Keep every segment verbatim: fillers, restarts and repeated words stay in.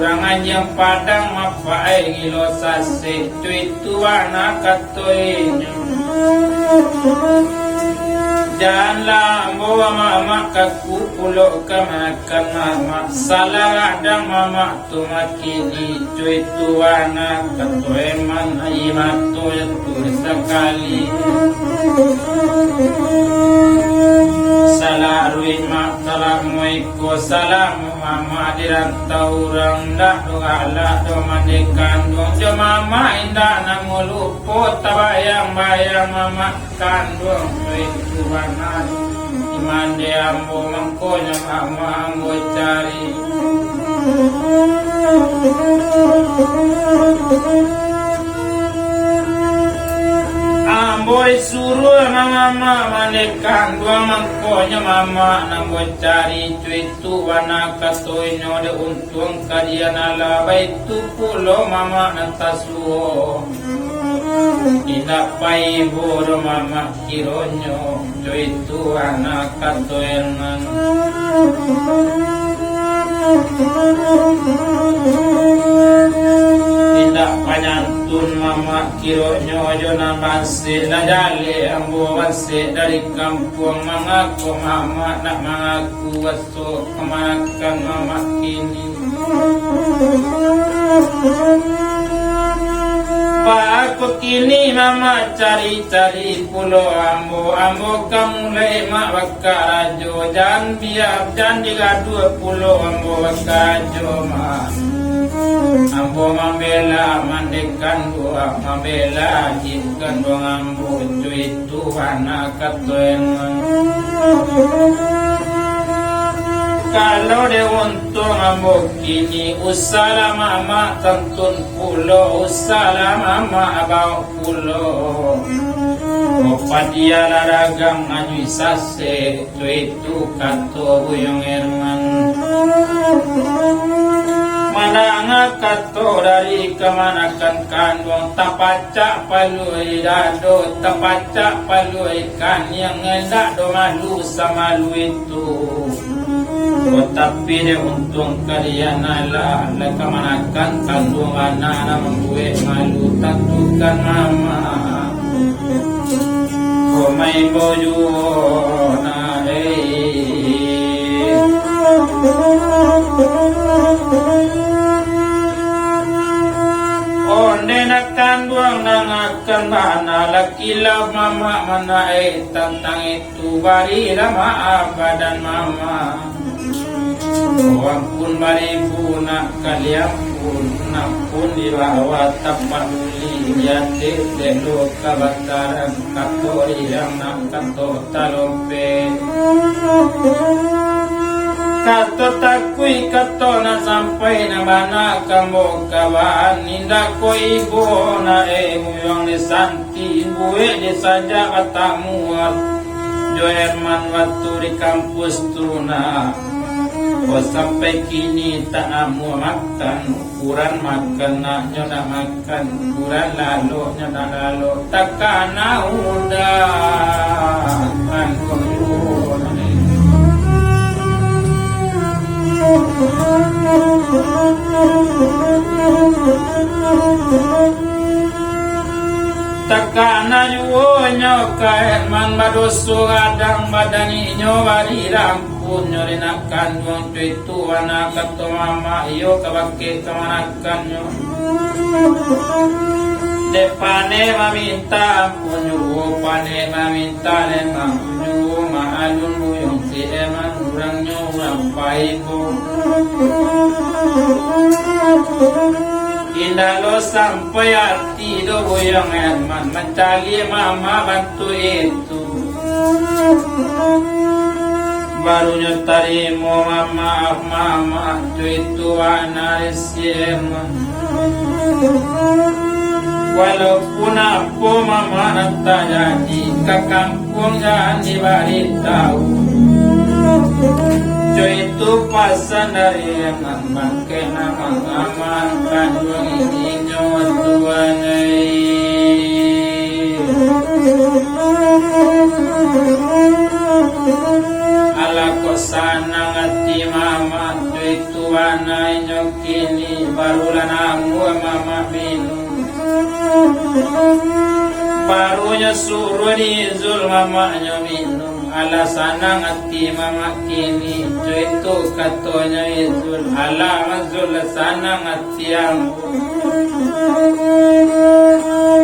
Anjiang padang mapaai gilo sasek, cuitu bana kato inyo. Janlah ambo mamak kaku pulo ka makan mamak, salah gadang mamak tu makini, cuitu bana kato Herman, aia mato jatuah sakali. Salah ruih mak, salah muiko, salah Mamak di rantau urang, indak doh galak doh mandeh kanduang. Jo mamak indak namuah lupo, tabayang-bayang mamak kanduang. Cuitu bana, mandeh ambo, mangkonyo mamak ambo cari. Ambo disuruah mamak mandeh kanduang, mangkonyo mamak nan ambo cari. Cuitu bana kato inyo, dek untuang ka dian alah, baitu pulo mamak nan tasuo. Indak paibo doh mamak kironyo, cuitu bana kato Herman. Indak panyantun mamak kironyo jo nan bansek, lah jaleh ambo bansek dari kampuang, mangako mamak nak mangaku. Kamanakan mamak kini. Baa kok kini mamak cari-cari pulo ambo, ambo ka mulai mak bakarajo, jan bia, jan digaduah pulo ambo bakarajo mak. Ambo mambela mandeh kanduang, mambela adik kanduang ambo, cuitu bana kato Herman. Kalau dek untuang ambo kini, usahlah mamak tantun pulo, usahlah mamak baok pulo. Kok padiah lah dagang anyuik sasek, cuitu kato Buyuang Herman. Mandanga kato dari kamanakan kanduang, tapa- cak paluah di dado, tapacak paluah di kaniang, indak doh malu samalu itu. Tapi dek untuang ka dian alah, lah kamanakan kanduang anak, nak mambuek malu, tantukan mamak. Kok maimbau juo nak, eh. Onde nak kanduang, nak Kan bana lah kilaf mamak manaik tantang itu, barilah maaf badan mamak. Ampun baribu nak kalian pun, nak pun di bawah tapak uli, di ateh telo kabakaran, kato riang nak kato talompeh. Kato takuik, kato nak sampai, nak bana kambo kawan, indak ko ibo nak eh muyuang di santi, buek di sajak batamu jo Herman waktu di kampus tu nak. Ko sampai kini tak namuah makan. Urang makan nak nyo nak makan, urang lalok nyo nak lalok, takana udah. Takana juo nyo ka Herman, badoso gadang badan inyo, barilah ampunnyo di nak kanduang tu. Tu anak kato mamak, iyo ka bakeh kamanakannyo. Dek panek maminta ampun juo, panek maminta dek mak juo, mak alun buyuang si Herman, urangnyo urang paibo. Indak lo sampai ati do buyuang Herman mancaliak mamak bantuak itu. Barunyo tarimo mamaaf mamak tu itu anak Herman. Walaupun apo mamak nan tajadi ka kampuang jan dibaritahu. Jo itu pasan dari Herman. Kena mangamalkan inyo tuan ai. Alah kok sanang ati mamak tu itu anak inyo kini. Namo mamak minum. Barunyo suruah di Zul mamaknyo minum. Alah sanang ati mamak kini, co itu katonyo Izul. Alah Zul, sanang ati ambo.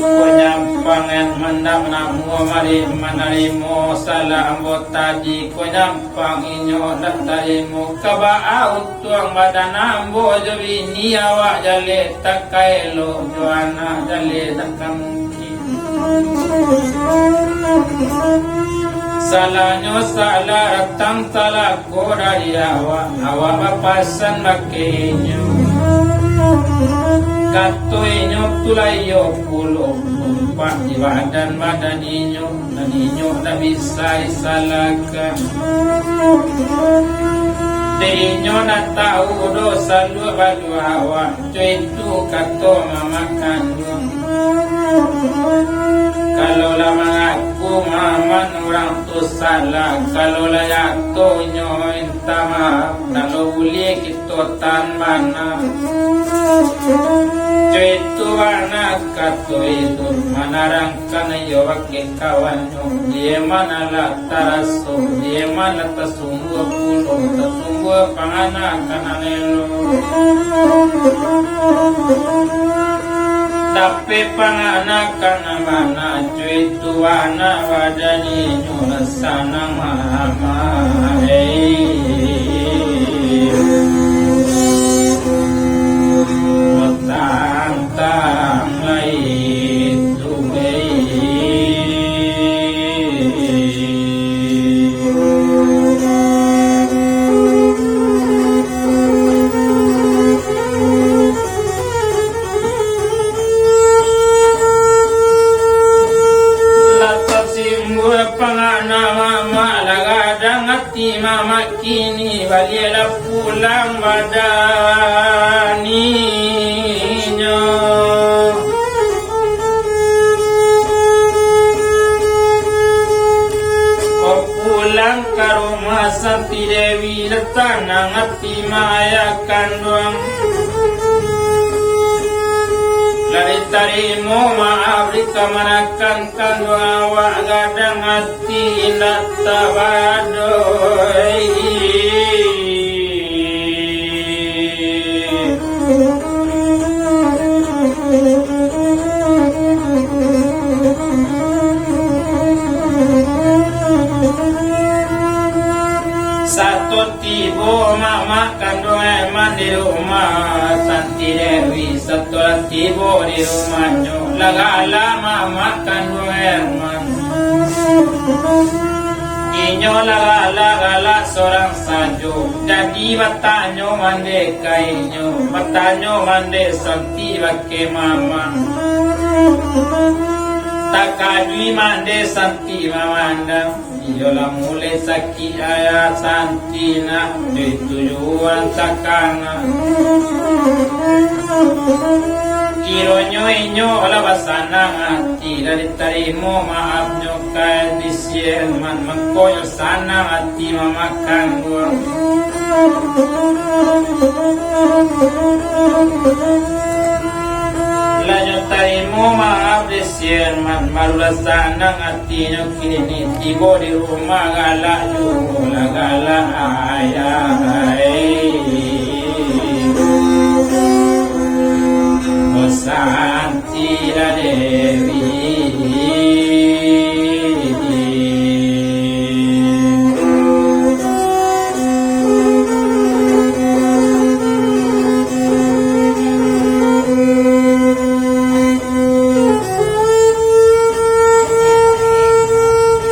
Ko nyampang nan mandap namo mari manarimo salah ambo tadi, ko nyampang inyo ndak tarimo. Ka baa untuang badan ambo jo bini awak jaleh, tak ka elok jo anak jaleh, tak ka mungkin. Salahnyo salah datang, salah ko dari awak, awak bapasan bakeh inyo. Kato inyo tu lah iyo pulo, tumpak di badan-badan inyo, nan inyo ndak bisa disalahkan. Dek inyo ndak tahu doh saluak baju awak. Co itu kato mamak kanduang. Kalau lah mangaku mamak urang tu salah, kalau lah nyato inyo minta maaf, kalau buliah kito tahan bana. Co itu bana kato itu, manarangkan iyo bakeh kawannyo, di ma nan lah taraso, di ma nan lah tasungguah pulo, tasungguah panganakan nan elok. Dapek panganakan nan bana, co itu bana badan inyo lah sanang mamak. Tantang lai tu, lah tasimbua pangana mamak, lah gadang ati mamak kini, baliaklah pulang badan inyo. Ko pulang ka rumah Santi Dewi, lah tanang ati mamak kanduang. Lah ditarimo maaf di kamanakan kanduang awak, gadang ati indak tabadoi. Sato tibo mamak kanduang Herman di rumah Santi Dewi, sato lah tibo di rumahnyo, lah galak mamak kanduang Herman. Inyo lah galak-galak sorang sajo. Jadi batanyo mandeh ka inyo, batanyo mandeh Santi bakeh mamak. Takajui mandeh Santi mamandang. Iyo lah mulai sakik ayah Santi nak, ditujuan takana. Kironyo inyo lah basanang ati, lah ditarimo maafnyo ka di si Herman, mangkonyo sanang ati mamak kanduang. Lah nyo tarimo maaf di si Herman, barulah sanang atinyo kini. Tibo di rumah galak juo lah galak ayah, eh. Bosan Santi Dewi.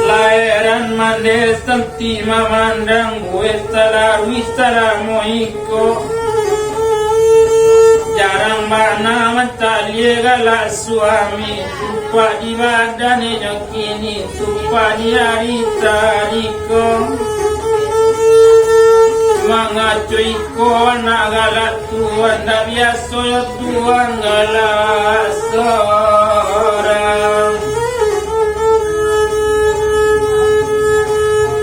Lah heran mandeh Santi mamandang buweh salaruih salamo iko. Jarang bana mancaliak galak suami, tumpak di badan inyo kini, tumpak di ari tadi ko. Mangaco iko anak galak tuan, ndak biaso yo tuan galak sorang.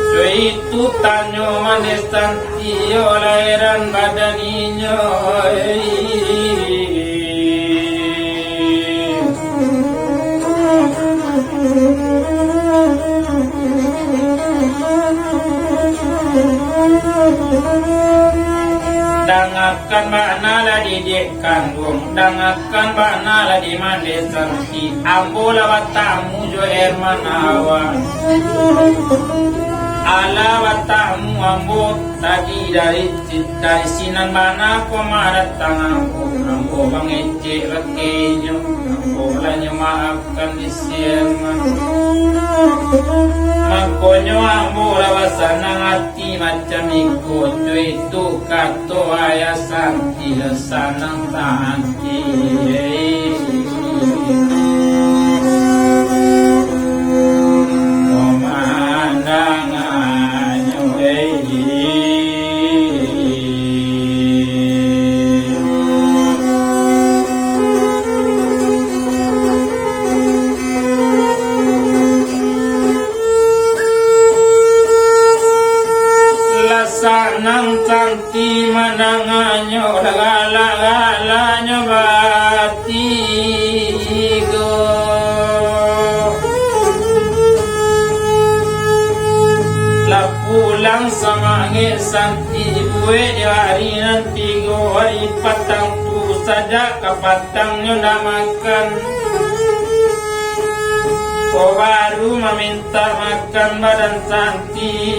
Cuy tu tanyo mandeh Santi, iyo lah heran badan inyo, eh. Bana lah di dek kanduang, dangakan bana lah di mande Santi. Ambo lah batamu jo Herman awak. Alah batamu ambo tadi dari, dari sinan bana ko madatang ambo. Ambo mangecek bakeh inyo, ambo lah nyo maafkan di si Herman. Makonyo ambo lah basanang ati macam iko, co itu kato ayah Santi, sanang Santi. Pamandangannyo, eh. Lah sanang Santi mandanganyo, lah galak-galaknyo batigo. Lah pulang samangek Santi buek di hari nan tigo, hari patang tu sajak ka patangnyo ndak makan. Ko baru mamintak makan badan Santi.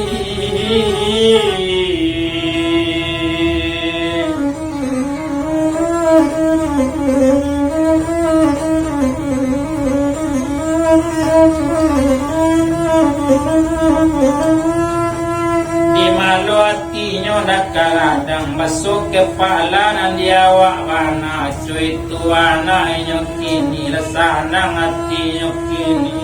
Di malo atinyo ndak ka gadang, baso kepala nan di awak bana. Cuitu anak inyo kini, lah sanang atinyo kini.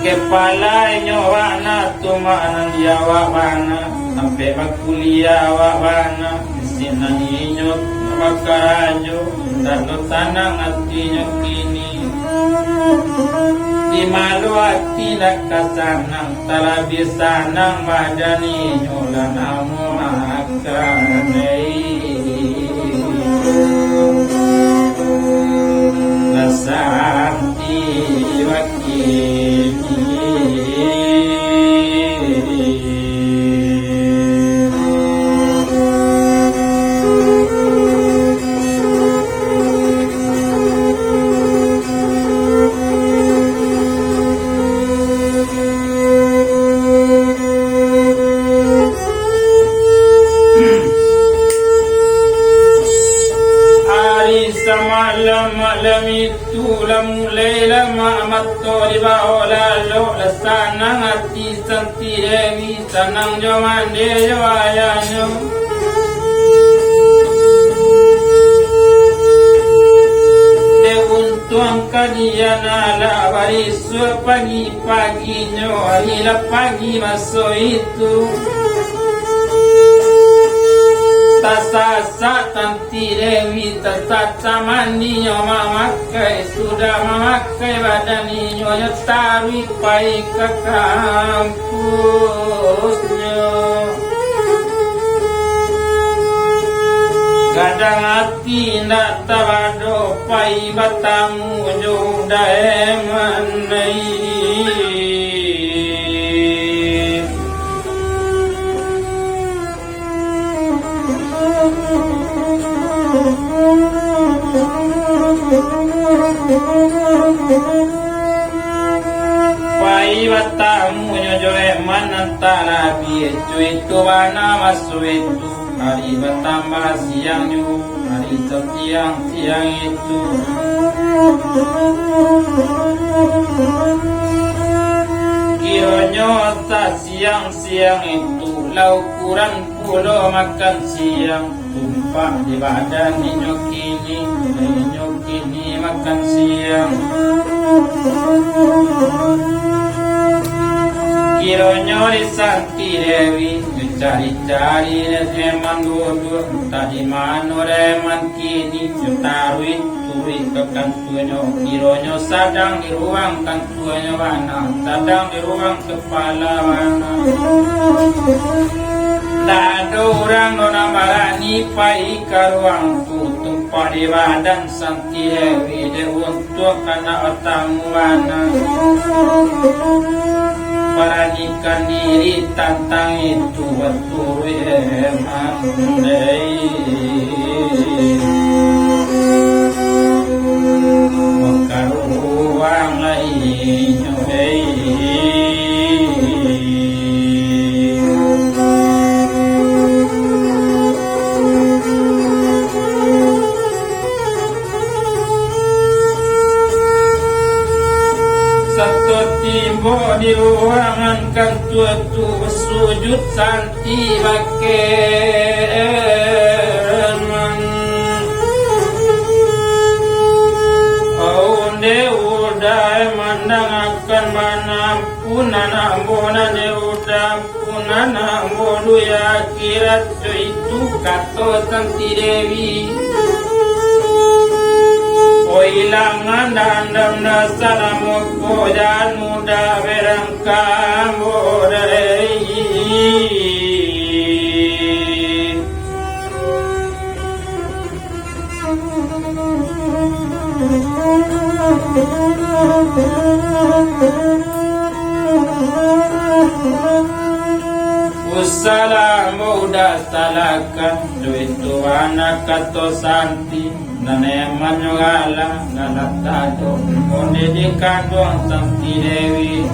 Kepala inyo bana, tumak nan di awak bana, sampai bakuliah awak bana. Di sinan inyo bakarajo, indak lo sanang atinyo kini. Di malo ati ndak ka sanang, talabiah sanang badan inyo lah namo makan. Lah Santi bakini. Ari samalam-malam itu, lah mulai lah ma-, mato di bawah lalok, lah sanang ati Santi Dewi, sanang jo mande jo ayahnyo. Dek untuang kalian alah barisuak pagi-paginyo, ari lah pagi maso itu. Tasasak Santi Dewi, tasasak maninyo mamakai, sudah mamakai badan inyo, nyo taruih pai ka kampusnyo. Gadang ati indak tabado pai batamu jo Daeman ai. Pai batamunyo jo Eman nan talabiah, cuitu bana maso itu, ari batambah siangnyo, ari sasiang-siang itu. Kironyo sasiang-siang itu, lah ukuran pulo makan siang, tumpak di badan inyo kini, inyo kini makan siang. Kironyo di Santi Dewi, dicari-cari dek Eman duduak, antah di mano dek Eman kini, ditaruih-taruih ka kantuanyo, kironyo sadang di ruang kantuanyo bana, sadang di ruang kepala bana. Ndak ado urang doh nan barani pai ka ruang tu, tumpak di badan Santi Dewi, dek untuak ka ndak batamu bana. Paranikan diri tantang itu baturuik mandai. Makaruang lai nyo, hei. Sato tibo di ruangan kantua tu, sujud santi bakeh. Onde uda mandangakan manampun anak ambo nan uda. Pun anak ambo di akhirat, co itu kato Santi Dewi. Oilangan dandam dasa lamo ko, jan mudah berangka ambo dai. Usahlah ambo uda salakan, duit tu anak kato Santi, nan emannyo galah, galah tado, onde di kanduang Santi Dewi.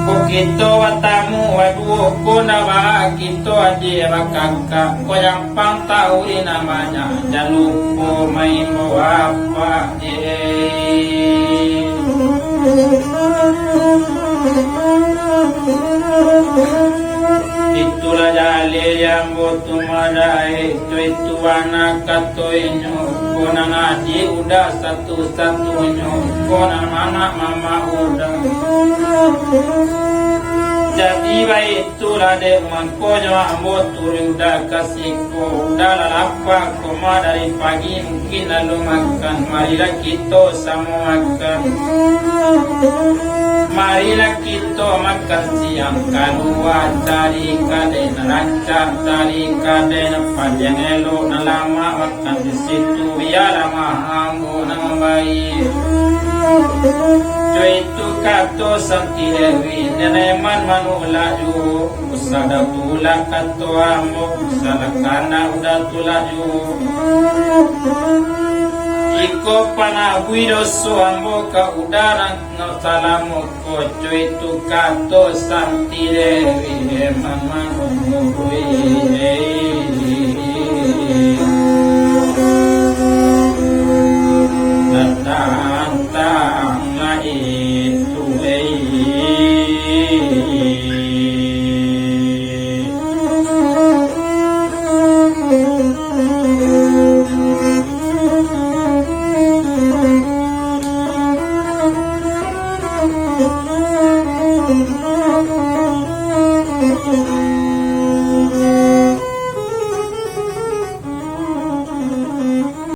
Ko kito batamu baduo ko, ndak baa kito adiak bakakak, ko yang pang tahu di namanya, jan lupo maimbau apak, eh. Itulah jaleh yang ambo tu madai, tu itu anak kato inyo, ko nan adiak uda satu-satunyo, ko nan anak mamak uda. Jadi, baitu lah dek mangkonyo ambo turuik uda ka siko, uda lah lapa ko mah dari pagi, mungkin alun makan, marilah kito samo makan. Marilah kito makan siang, kalua cari kadai nan rancak, cari kadai nan padiang elok, nan lamak, makan di situ, bialah mah ambo nan mambayia. Co itu kato Santi Dewi, nan eman manulak juo, usah dah tulak kato ambo, usahlah kandak uda tulak juo. Iko panabuih doso ambo ka uda nan salamo ko, co itu kato Santi Dewi, eman manulak juo.